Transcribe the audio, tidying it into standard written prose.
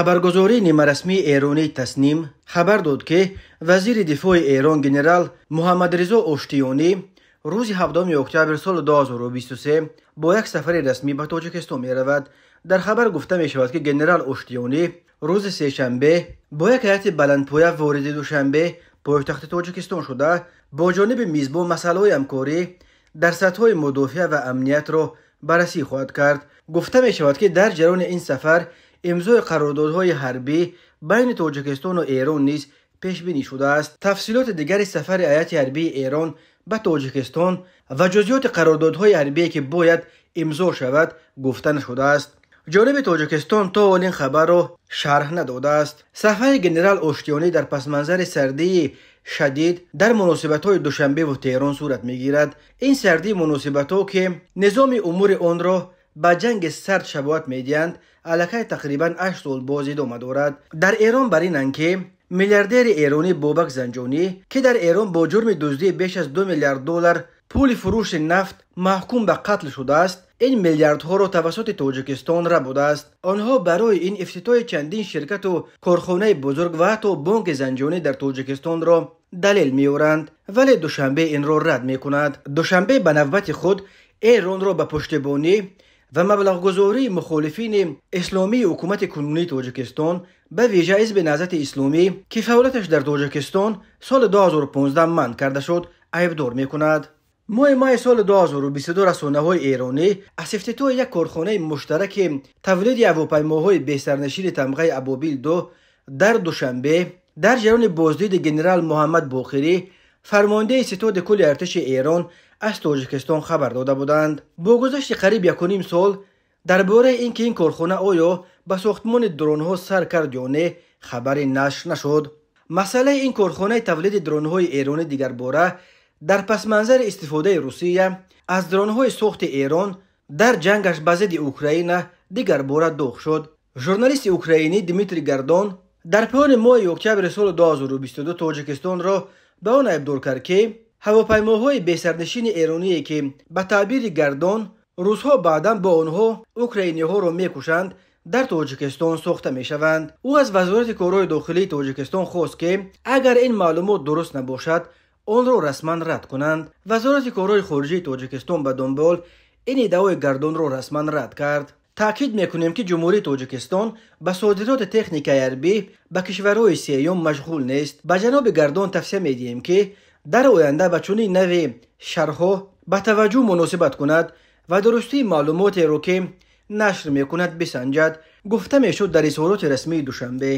Хабаргузории нимарасмии эронии Тасним хабар дод, ки вазири дифои Эрон генерал Муҳаммадризо Оштиёнӣ рӯзи 7 октябр соли 2023 бо як сафари расмӣ ба Тоҷикистон меравад. Дар хабар гуфта мешавад, ки генерал Оштиёнӣ рӯзи сешанбе бо як ҳайати баландпоя вориди Душанбе, пойтахти Тоҷикистон шуда, бо ҷониби мизбон масъалаҳои ҳамкорӣ дар сатҳҳои мудофиа ва амниятро баррасӣ хоҳад кард. Гуфта мешавад, ки дар ҷараёни ин сафар имзои қарордодҳои ҳарбӣ байни Тоҷикистону Эрон низ пешбинӣ шудааст. Тафсилоти дигари сафари ҳайати ҳарбии Эрон ба Тоҷикистон ва ҷузъиёти қарордодҳои ҳарбие, ки бояд имзо шавад, гуфта нашудааст. Ҷониби Тоҷикистон то ҳол ин хабарро шарҳ надодааст. Сафари генерал Оштиёнӣ дар пасманзари сардии шадид дар муносибатҳои Душанбеву Теҳрон сурат мегирад. Ин сардии муносибатҳо, ки низоми умури онро ба ҷанги сард шабоҳат медиҳанд, аллакай тақрибан 8 сол боз идома дорад. Дар Эрон бар инанд, ки миллиардери эронӣ Бобак Занҷонӣ, ки дар Эрон бо ҷурми дуздии беш аз 2 миллиард доллар пули фурӯши нафт маҳкум ба қатл шудааст, ин миллиардҳоро тавассути Тоҷикистон рабудааст. Онҳо барои ин ифтитоҳи чандин ширкату корхонаи бузург ва ҳатто бонки Занҷонӣ дар Тоҷикистонро далел меоранд, вале Душанбе инро рад мекунад. Душанбе ба навбати худ Эронро ба пуштибонӣ ва маблағгузории мухолифини исломии ҳукумати кунунии Тоҷикистон, ба вижа Ҳизби Наҳзати Исломӣ, ки фаъолияташ дар Тоҷикистон соли 2015 манъ карда шуд, айбдор мекунад. Моҳи майи соли 2022 расонаҳои эронӣ аз ифтитоҳи як корхонаи муштараки тавлиди ҳавопаймоҳои бесарнишини тамғаи Абобил 2 дар Душанбе дар ҷараёни боздиди генерал Муҳаммад Боқирӣ, фармондеҳи ситоди кулли артиши Эрон, аз Тоҷикистон хабар дода буданд. Бо гузашти қариб 1,5 сол дар бораи ин ки ин корхона оё ба сохтмони дронҳо сар кард ё не, хабаре нашр нашуд. Масъалаи ин корхонаи тавлиди дронҳои эронӣ дигарбора дар пасманзари истифодаи Русия аз дронҳои сохти Эрон дар ҷангаш ба зидди Украина дигарбора доғ шуд. Журналисти украинӣ Дмитрий Гордон дар поёни моҳи октябри соли 2022 Тоҷикистонро ба он айбдор кард, ки ҳавопаймоҳои бесарнишини эроние, ки ба таъбири Гордон рӯзҳо баъдан бо онҳо украиниҳоро мекушанд, дар Тоҷикистон сохта мешаванд. Ӯ аз Вазорати корҳои дохилии Тоҷикистон хост, ки агар ин маълумот дуруст набошад, онро расман рад кунанд. Вазорати корҳои хориҷии Тоҷикистон ба дунбол ин иддаои Гордонро расман рад кард. Таъкид мекунем, ки Ҷумҳурии Тоҷикистон ба содироти техникаи ҳарбӣ ба кишварҳои сеюм машғул нест. Ба ҷаноби Гордон тавсия медиҳем, ки дар оянда ба чунин нави шарҳҳо ба таваҷҷӯҳ муносибат кунад ва дурустии маълумотеро, ки нашр мекунад, бисанҷад, гуфта мешуд дар изҳороти расмии Душанбе.